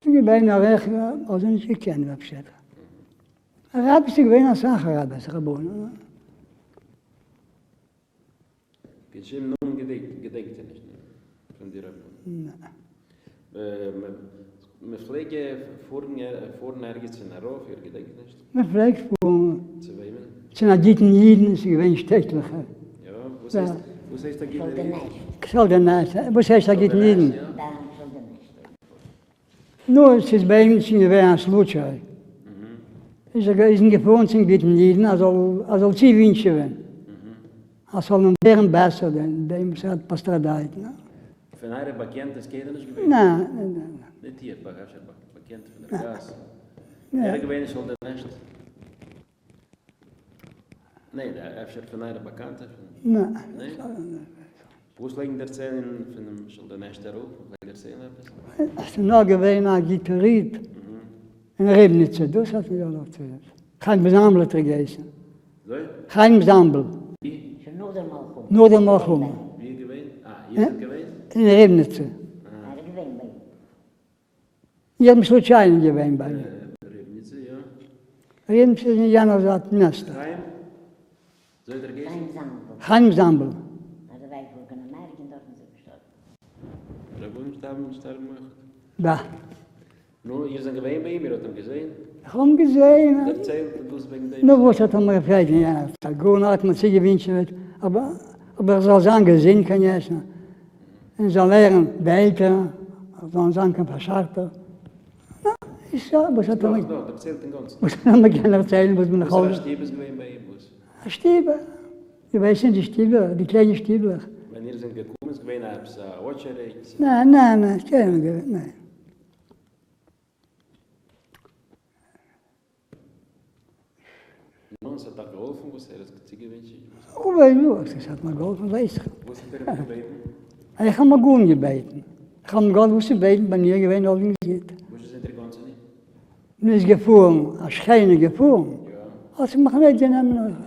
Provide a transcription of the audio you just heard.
ס'איז געווען א רעכ האט זיי נישט געקענט אפשר. א רבי ס'איז געווען אסאך רבי'ס רבנים. קיין שום נאמען געדענקט ער נישט פון די רבנים. מען פלעג פארן ערגעץ אין ארויף, איר געדענקט נישט? מען פלעגט פארן. צו וועמען? צו א גוטן אידן, ס'איז געווען שטעטליכע. יא, וואס הייסט וואס הייסט א גוטער איד? כ'זאל דיר וואס הייסט א גוטן אידן? נו, ס'איז ביי אים שוין געווען א סלוטשער. איז ער איז געפארן צום גוטן אידן אז ער זאל צואווינטשעווען אז ס'זאל אים ווערן בעסער דעם וואס ער האט פאסטראדייט. פון אייערע באקענטע איז קיינער נישט געווען? ניין, ניין, ניין. ניט איר, אפשר באקענטע פון דער גאס. ער איז געווען אין שולדערנעשט? ניין, אפשר פון אייערע באקאנטע? ניין. ניין? וואס פלעגן דערציילן פונעם שולדערנעשטער רב? פלעגט דערציילן עפעס? עס איז נאר געווען א גוטער איד אין ריבניצע, דאס האט מיר יא דערציילט. חיים זאנוויל האט ער געהייסן. וויאזוי? חיים זאנוויל. ווי? שוין נאך דער מלחמה. נאך דער מלחמה. ווי איז געווען? אה, איר זענט געווען? אין ריבניצע. ער איז געווען ביי אים. איך בין случайно געווען ביי אים. ריבניצע, יא. ריבניצע איז אין יענער זייט דניעסטער. חיים? אזוי האט ער געהייסן? חיים זאנוויל. חיים זאנוויל. אז ער ווייל פאר קיין אמעריקע און דארטן איז ער געשטארבן. רבנים שטארבן שטארבן אויך. בה. נו, איר זענט געווען ביי אים? איר האט אים געזען? איך האב אים געזען. דערציילט דאס וועגן דעם. נו, וואס האט ער מיר געפרעגט אין יענער צייט? גארנישט, האט מיר צוגעווינטשעוועט, אבער אבער איך זאל זיין געזונט קען יעשן, און זאל לערן די עלטערן, זאלן זיין קיין פארשארטער. נו, איז יא, וואס האט ער מיר. נאך, נאך, דערציילט אינגאנצן. וואס האט ער מיר געקענט דערציילן וואס בין איך וואסערע שטוב איז געווען ביי אים? וואס? א שטוב, דו ווייסט נישט די שטיבלעך, די קליינע שטיבלעך. ווען איר זענט געקומען איז געווען עפעס א אטשערעיט? ניין, ניין, ניין, קיינמאל געווען, ניין. נו, ס'האט אייך געהאלפן וואס ער האט צוגעווינטשן? אוודאי יא, ס'האט מיר געהאלפן, ווייס איך. וואס האט ער אים געבעטן? איך האב מיר גארנישט געבעטן. איך האב גאר וואס צו בעטן, ביי מיר איז געווען אלדינגס גוט. וואס איז אונטער גאנצעני? מען איז געפארן, א שכנה געפארן, האט זי מיך מיטגענומען אויך.